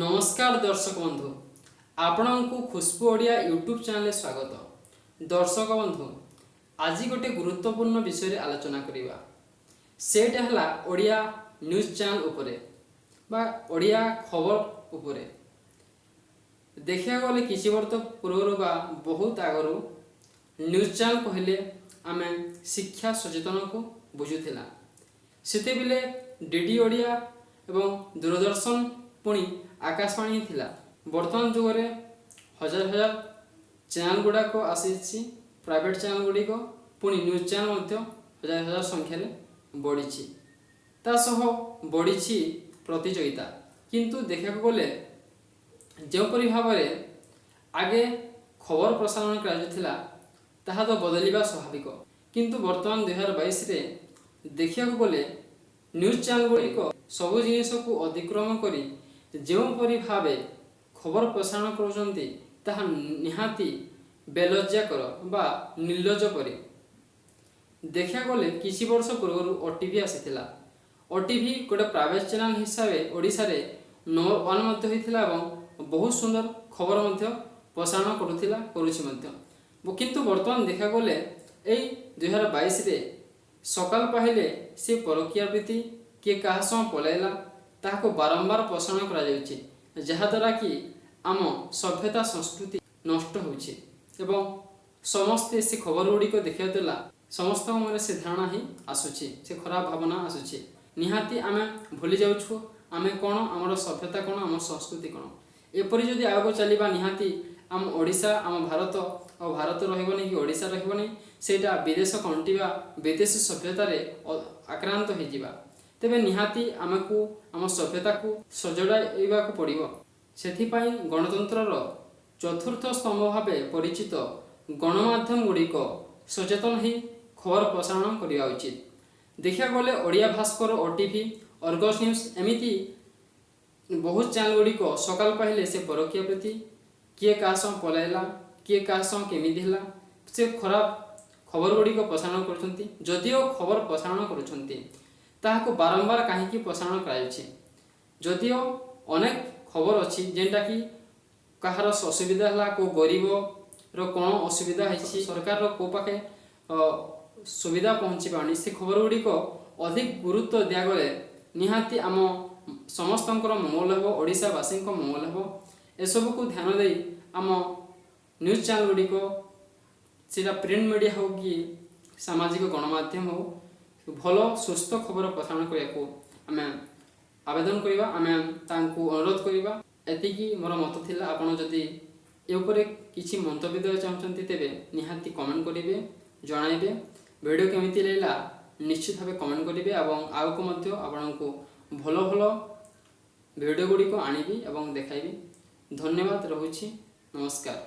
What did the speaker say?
ନମସ୍କାର ଦର୍ଶକ ବନ୍ଧୁ, ଆପଣଙ୍କୁ ଖୁସବୁ ଓଡ଼ିଆ ୟୁଟ୍ୟୁବ୍ ଚ୍ୟାନେଲରେ ସ୍ୱାଗତ। ଦର୍ଶକ ବନ୍ଧୁ, ଆଜି ଗୋଟେ ଗୁରୁତ୍ୱପୂର୍ଣ୍ଣ ବିଷୟରେ ଆଲୋଚନା କରିବା। ସେଇଟା ହେଲା ଓଡ଼ିଆ ନ୍ୟୁଜ୍ ଚ୍ୟାନେଲ ଉପରେ ବା ଓଡ଼ିଆ ଖବର ଉପରେ। ଦେଖିବାକୁ ଗଲେ କିଛି ବର୍ଷ ପୂର୍ବରୁ ବା ବହୁତ ଆଗରୁ ନ୍ୟୁଜ୍ ଚ୍ୟାନେଲ କହିଲେ ଆମେ ଶିକ୍ଷା ସଚେତନକୁ ବୁଝୁଥିଲା। ସେତେବେଳେ ଡିଡି ଓଡ଼ିଆ ଏବଂ ଦୂରଦର୍ଶନ, ପୁଣି ଆକାଶବାଣୀ ହିଁ ଥିଲା। ବର୍ତ୍ତମାନ ଯୁଗରେ ହଜାର ହଜାର ଚ୍ୟାନେଲ ଗୁଡ଼ାକ ଆସିଛି, ପ୍ରାଇଭେଟ୍ ଚ୍ୟାନେଲ ଗୁଡ଼ିକ, ପୁଣି ନ୍ୟୁଜ୍ ଚ୍ୟାନେଲ ମଧ୍ୟ ହଜାର ହଜାର ସଂଖ୍ୟାରେ ବଢ଼ିଛି। ତା ସହ ବଢ଼ିଛି ପ୍ରତିଯୋଗିତା। କିନ୍ତୁ ଦେଖିବାକୁ ଗଲେ ଯେଉଁପରି ଭାବରେ ଆଗେ ଖବର ପ୍ରସାରଣ କରାଯାଉଥିଲା, ତାହା ତ ବଦଳିବା ସ୍ୱାଭାବିକ। କିନ୍ତୁ ବର୍ତ୍ତମାନ 2022ରେ ଦେଖିବାକୁ ଗଲେ ନ୍ୟୁଜ୍ ଚ୍ୟାନେଲ ଗୁଡ଼ିକ ସବୁ ଜିନିଷକୁ ଅତିକ୍ରମ କରି ଯେଉଁପରି ଭାବେ ଖବର ପ୍ରସାରଣ କରୁଛନ୍ତି, ତାହା ନିହାତି ବେଲଜ୍ଜାକର ବା ନିର୍ଲଜ୍ଜ ପରି। ଦେଖିବାକୁ ଗଲେ କିଛି ବର୍ଷ ପୂର୍ବରୁ ଓଟିଭି ଆସିଥିଲା। ଓଟିଭି ଗୋଟେ ପ୍ରାଇଭେଟ୍ ଚ୍ୟାନେଲ ହିସାବରେ ଓଡ଼ିଶାରେ ନମ୍ବର ୱାନ୍ ମଧ୍ୟ ହୋଇଥିଲା ଏବଂ ବହୁତ ସୁନ୍ଦର ଖବର ମଧ୍ୟ ପ୍ରସାରଣ କରୁଥିଲା, କରୁଛି ମଧ୍ୟ। କିନ୍ତୁ ବର୍ତ୍ତମାନ ଦେଖିବାକୁ ଗଲେ ଏଇ 2022ରେ ସକାଳ ପାହିଲେ ସେ ପରକୀୟା ପ୍ରୀତି, କିଏ କାହା ସହ ପଳାଇଲା, ତାହାକୁ ବାରମ୍ବାର ପ୍ରସାରଣ କରାଯାଉଛି, ଯାହାଦ୍ୱାରା କି ଆମ ସଭ୍ୟତା ସଂସ୍କୃତି ନଷ୍ଟ ହେଉଛି ଏବଂ ସମସ୍ତେ ସେ ଖବର ଗୁଡ଼ିକ ଦେଖିବା ଦ୍ୱାରା ସମସ୍ତଙ୍କ ମନରେ ସେ ଧାରଣା ହିଁ ଆସୁଛି, ସେ ଖରାପ ଭାବନା ଆସୁଛି। ନିହାତି ଆମେ ଭୁଲି ଯାଉଛୁ ଆମେ କ'ଣ, ଆମର ସଭ୍ୟତା କ'ଣ, ଆମ ସଂସ୍କୃତି କ'ଣ। ଏପରି ଯଦି ଆଗକୁ ଚାଲିବା, ନିହାତି ଆମ ଓଡ଼ିଶା, ଆମ ଭାରତ ଆଉ ଭାରତ ରହିବନି କି ଓଡ଼ିଶା ରହିବନି। ସେଇଟା ବିଦେଶ କଣ୍ଟ୍ରି ବା ବିଦେଶୀ ସଭ୍ୟତାରେ ଆକ୍ରାନ୍ତ ହେଇଯିବା। ତେବେ ନିହାତି ଆମକୁ ଆମ ସଭ୍ୟତାକୁ ସଜଡ଼ାଇବାକୁ ପଡ଼ିବ। ସେଥିପାଇଁ ଗଣତନ୍ତ୍ରର ଚତୁର୍ଥ ସ୍ତମ୍ଭ ଭାବେ ପରିଚିତ ଗଣମାଧ୍ୟମ ଗୁଡ଼ିକ ସଚେତନ ହେଇ ଖବର ପ୍ରସାରଣ କରିବା ଉଚିତ। ଦେଖିବାକୁ ଗଲେ Odia Bhaskar, OTV, Argus news, ଏମିତି ବହୁତ ଚ୍ୟାନେଲ ଗୁଡ଼ିକ ସକାଳ ପାହିଲେ ସେ ପରକୀୟା ପ୍ରୀତି, କିଏ କାହା ସହ ପଳାଇଲା, କିଏ କାହା ସହ କେମିତି ହେଲା, ସେ ଖରାପ ଖବର ଗୁଡ଼ିକ ପ୍ରସାରଣ କରୁଛନ୍ତି। ଯଦିଓ ଖବର ପ୍ରସାରଣ କରୁଛନ୍ତି, ତାହାକୁ ବାରମ୍ବାର କାହିଁକି ପ୍ରସାରଣ କରାଯାଉଛି? ଯଦିଓ ଅନେକ ଖବର ଅଛି, ଯେନ୍ଟାକି କାହାର ଅସୁବିଧା ହେଲା, କେଉଁ ଗରିବର କ'ଣ ଅସୁବିଧା ହେଇଛି, ସରକାରର କେଉଁ ପାଖେ ସୁବିଧା ପହଞ୍ଚି ପାରୁନି, ସେ ଖବର ଗୁଡ଼ିକ ଅଧିକ ଗୁରୁତ୍ୱ ଦିଆଗଲେ ନିହାତି ଆମ ସମସ୍ତଙ୍କର ମଙ୍ଗଳ ହେବ, ଓଡ଼ିଶାବାସୀଙ୍କ ମଙ୍ଗଳ ହେବ। ଏସବୁକୁ ଧ୍ୟାନ ଦେଇ ଆମ ନ୍ୟୁଜ୍ ଚ୍ୟାନେଲ ଗୁଡ଼ିକ, ସେଇଟା ପ୍ରିଣ୍ଟ ମିଡ଼ିଆ ହେଉ କି ସାମାଜିକ ଗଣମାଧ୍ୟମ ହେଉ, ଭଲ ସୁସ୍ଥ ଖବର ପ୍ରସାରଣ କରିବାକୁ ଆମେ ଆବେଦନ କରିବା, ଆମେ ତାଙ୍କୁ ଅନୁରୋଧ କରିବା। ଏତିକି ମୋର ମତ ଥିଲା। ଆପଣ ଯଦି ଏ ଉପରେ କିଛି ମନ୍ତବ୍ୟ ଦେବାକୁ ଚାହୁଁଛନ୍ତି, ତେବେ ନିହାତି କମେଣ୍ଟ କରିବେ, ଜଣାଇବେ। ଭିଡ଼ିଓ କେମିତି ଲାଗିଲା, ନିଶ୍ଚିତ ଭାବେ କମେଣ୍ଟ କରିବେ ଏବଂ ଆଗକୁ ମଧ୍ୟ ଆପଣଙ୍କୁ ଭଲ ଭଲ ଭିଡ଼ିଓ ଗୁଡ଼ିକ ଆଣିବି ଏବଂ ଦେଖାଇବି। ଧନ୍ୟବାଦ, ରହୁଛି, ନମସ୍କାର।